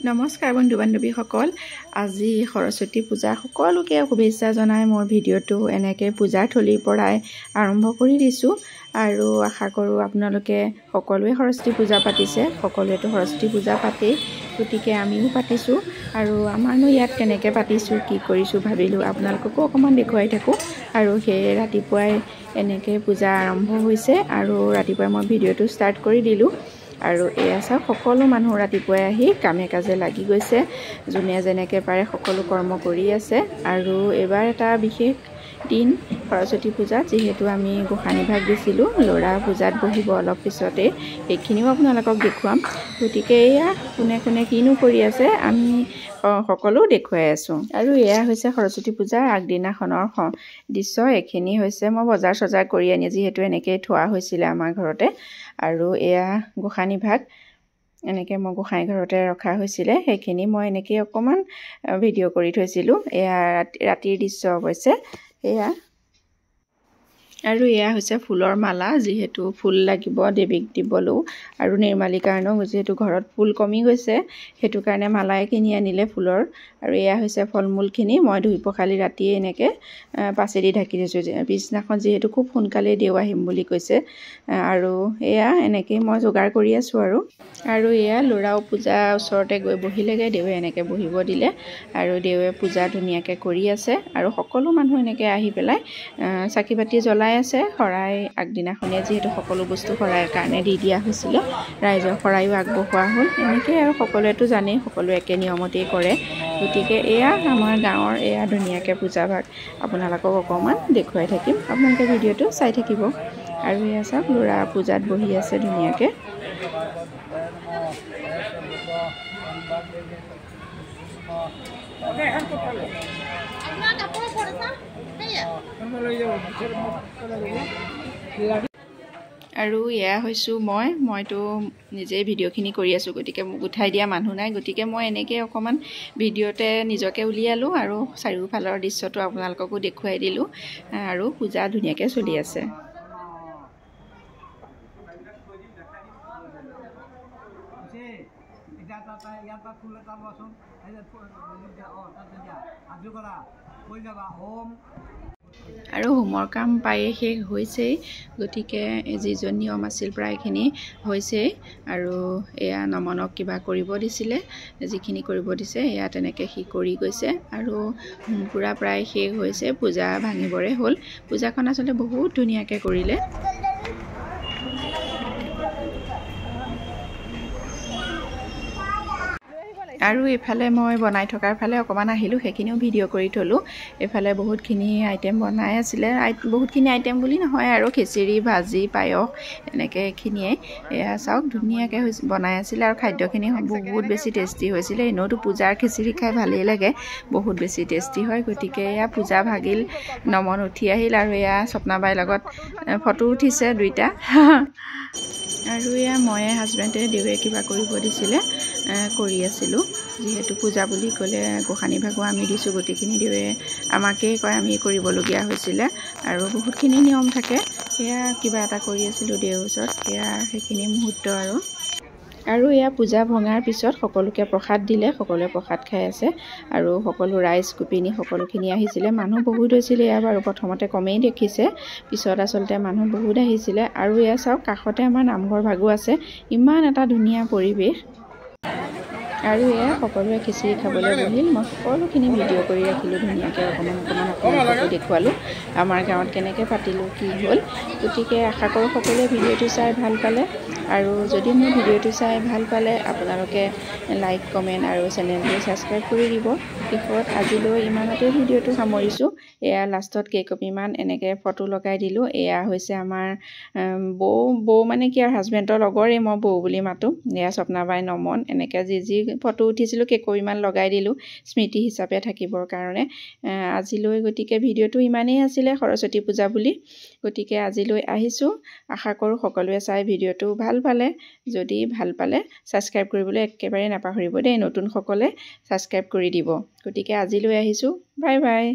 নমস্কাৰ বন্ধু বান্ধৱীসকল, আজি সৰস্বতী পূজা। সকলোকে শুভেচ্ছা জনাই মোৰ ভিডিঅ'টো এনেকৈ পূজাৰ থলীৰ পৰাই আৰম্ভ কৰি দিছোঁ। আৰু আশা কৰোঁ আপোনালোকে সকলোৱে সৰস্বতী পূজা পাতিছে। সকলোৱেতো সৰস্বতী পূজা পাতেই, গতিকে আমিও পাতিছোঁ। আৰু আমাৰনো ইয়াত কেনেকৈ পাতিছোঁ, কি কৰিছোঁ ভাবিলোঁ আপোনালোককো অকণমান দেখুৱাই থাকোঁ। আৰু সেয়ে ৰাতিপুৱাই এনেকৈ পূজা আৰম্ভ হৈছে আৰু ৰাতিপুৱাই মই ভিডিঅ'টো ষ্টাৰ্ট কৰি দিলোঁ। আৰু এয়া চাওক, সকলো মানুহ ৰাতিপুৱাই আহি কামে কাজে লাগি গৈছে, যোনে যেনেকৈ পাৰে সকলো কৰ্ম কৰি আছে। আৰু এইবাৰ এটা বিশেষ দিন সৰস্বতী পূজাত, যিহেতু আমি গোসাঁনী ভাগ দিছিলোঁ, ল'ৰা পূজাত বহিব অলপ পিছতেই, সেইখিনিও আপোনালোকক দেখুৱাম। গতিকে এয়া কোনে কোনে কিনো কৰি আছে আমি সকলো দেখুৱাই আছোঁ। আৰু এয়া হৈছে সৰস্বতী পূজাৰ আগদিনাখনৰ দৃশ্য। এইখিনি হৈছে মই বজাৰ চজাৰ কৰি আনি যিহেতু এনেকৈয়ে থোৱা হৈছিলে আমাৰ ঘৰতে। আৰু এয়া গোসাঁনী ভাগ এনেকৈ মই গোসাঁই ঘৰতে ৰখা হৈছিলে, সেইখিনি মই এনেকৈ অকণমান ভিডিঅ' কৰি থৈছিলোঁ। এয়া ৰাতিৰ দৃশ্য অৱশ্যে এয়া। আৰু এয়া হৈছে ফুলৰ মালা, যিহেতু ফুল লাগিব দেৱীক দিবলৈও আৰু নিৰ্মালীৰ কাৰণেও, যিহেতু ঘৰত ফুল কমি গৈছে সেইটো কাৰণে মালাই কিনি আনিলে ফুলৰ। আৰু এয়া হৈছে ফল মূলখিনি মই ধুই পখালি ৰাতিয়ে এনেকৈ পাচেদি ঢাকি থৈছোঁ, পিছদিনাখন যিহেতু খুব সোনকালেই দেউ আহিম বুলি কৈছে। আৰু এয়া এনেকৈয়ে মই যোগাৰ কৰি আছোঁ। আৰু এয়া ল'ৰাও পূজা ওচৰতে গৈ বহিলেগৈ, দেৱে এনেকৈ বহিব দিলে আৰু দেৱে পূজা ধুনীয়াকৈ কৰি আছে। আৰু সকলো মানুহ এনেকৈ আহি পেলাই চাকি বাতি জ্বলাই আছে। শৰাই আগদিনাখনে যিহেতু সকলো বস্তু শৰাইৰ কাৰণে দি দিয়া হৈছিলে, ৰাইজৰ শৰাইও আগবঢ়োৱা হ'ল এনেকৈ। আৰু সকলোৱেতো জানেই, সকলোৱে একে নিয়মতেই কৰে। গতিকে এয়া আমাৰ গাঁৱৰ এয়া ধুনীয়াকৈ পূজাভাগ আপোনালোকক অকণমান দেখুৱাই থাকিম, আপোনালোকে ভিডিঅ'টো চাই থাকিব। আৰু এয়া চাওক, ল'ৰা পূজাত বহি আছে ধুনীয়াকৈ। আৰু এয়া হৈছোঁ মই, মইতো নিজেই ভিডিঅ'খিনি কৰি আছোঁ, গতিকে মোক উঠাই দিয়া মানুহ নাই, গতিকে মই এনেকৈ অকণমান ভিডিঅ'তে নিজকে উলিয়ালোঁ আৰু চাৰিওফালৰ দৃশ্যটো আপোনালোককো দেখুৱাই দিলোঁ। আৰু পূজা ধুনীয়াকৈ চলি আছে। আৰু হোমৰ কাম প্ৰায়ে শেষ হৈছেই, গতিকে যিজন নিয়ম আছিল প্ৰায়খিনি হৈছেই। আৰু এয়া নমনক কিবা কৰিব দিছিলে, যিখিনি কৰিব দিছে এয়া তেনেকৈ সি কৰি গৈছে। আৰু হোম পুৰা প্ৰায় শেষ হৈছে, পূজা ভাঙিবৰে হ'ল। পূজাখন আচলতে বহুত ধুনীয়াকৈ কৰিলে। আৰু এইফালে মই বনাই থকাৰ ফালে অকণমান আহিলোঁ, সেইখিনিও ভিডিঅ' কৰি থ'লোঁ। এইফালে বহুতখিনি আইটেম বনাই আছিলে, বহুতখিনি আইটেম বুলি নহয় আৰু খিচিৰি, ভাজি, পায়স এনেকৈ এইখিনিয়ে। এয়া চাওক ধুনীয়াকৈ বনাই আছিলে আৰু খাদ্যখিনি বহুত বেছি টেষ্টি হৈছিলে। এনেওতো পূজাৰ খিচিৰি খাই ভালেই লাগে, বহুত বেছি টেষ্টি হয়। গতিকে এয়া পূজা ভাগিল, নমন উঠি আহিল আৰু এয়া স্বপ্নাবাইৰ লগত ফটো উঠিছে দুইটা। আৰু এয়া ময়ে হাজবেণ্ডে দেৱে কিবা কৰিব দিছিলে কৰি আছিলোঁ, যিহেতু পূজা বুলি ক'লে গোসাঁনী ভাগো আমি দিছোঁ, গোটেইখিনি দেৱে আমাকেই কয়, আমি কৰিবলগীয়া হৈছিলে। আৰু বহুতখিনি নিয়ম থাকে, সেয়া কিবা এটা কৰি আছিলোঁ দেউৰ ওচৰত, সেয়া সেইখিনি মুহূৰ্ত। আৰু এয়া পূজা ভঙাৰ পিছত সকলোকে প্ৰসাদ দিলে, সকলোৱে প্ৰসাদ খাই আছে। আৰু সকলো ৰাইজ গোপিনী সকলোখিনি আহিছিলে, মানুহ বহুত হৈছিলে। এয়া বাৰু প্ৰথমতে কমেই দেখিছে, পিছত আচলতে মানুহ বহুত আহিছিলে। আৰু এয়া চাওক, কাষতে আমাৰ নামঘৰ ভাগো আছে, ইমান এটা ধুনীয়া পৰিৱেশ। আৰু এয়া সকলোৱে খিচিৰি খাবলৈ বহিল। মই সকলোখিনি ভিডিঅ' কৰি ৰাখিলোঁ ধুনীয়াকৈ, অকণমান অকণমান আপোনালোককো দেখুৱালোঁ আমাৰ গাঁৱত কেনেকৈ পাতিলোঁ, কি হ'ল। গতিকে আশা কৰোঁ সকলোৱে ভিডিঅ'টো চাই ভাল পালে। আৰু যদি মোৰ ভিডিঅ'টো চাই ভাল পালে আপোনালোকে লাইক, কমেণ্ট আৰু চেনেলটো ছাবস্ক্ৰাইব কৰি দিব। শেষত আজিলৈ ইমানতে ভিডিঅ'টো সামৰিছোঁ। এয়া লাষ্টত কেইকপিমান এনেকৈ ফটো লগাই দিলোঁ। এয়া হৈছে আমাৰ বৌ মানে কি আৰু হাজবেণ্ডৰ লগৰে, মই বৌ বুলি মাতোঁ। এয়া স্বপ্নাবাই, নমন, এনেকৈ যি যি ফটো উঠিছিলোঁ কেইকপিমান লগাই দিলোঁ স্মৃতি হিচাপে থাকিবৰ কাৰণে। আজিলৈ গতিকে ভিডিঅ'টো ইমানেই আছিলে সৰস্বতী পূজা বুলি। গতিকে আজিলৈ আহিছোঁ, আশা কৰোঁ সকলোৱে চাই ভিডিঅ'টো ভাল পালে। যদি ভাল পালে ছাবস্ক্ৰাইব কৰিবলৈ একেবাৰে নাপাহৰিব দেই, নতুনসকলে ছাবস্ক্ৰাইব কৰি দিব। গতিকে আজিলৈ আহিছোঁ, বাই বাই।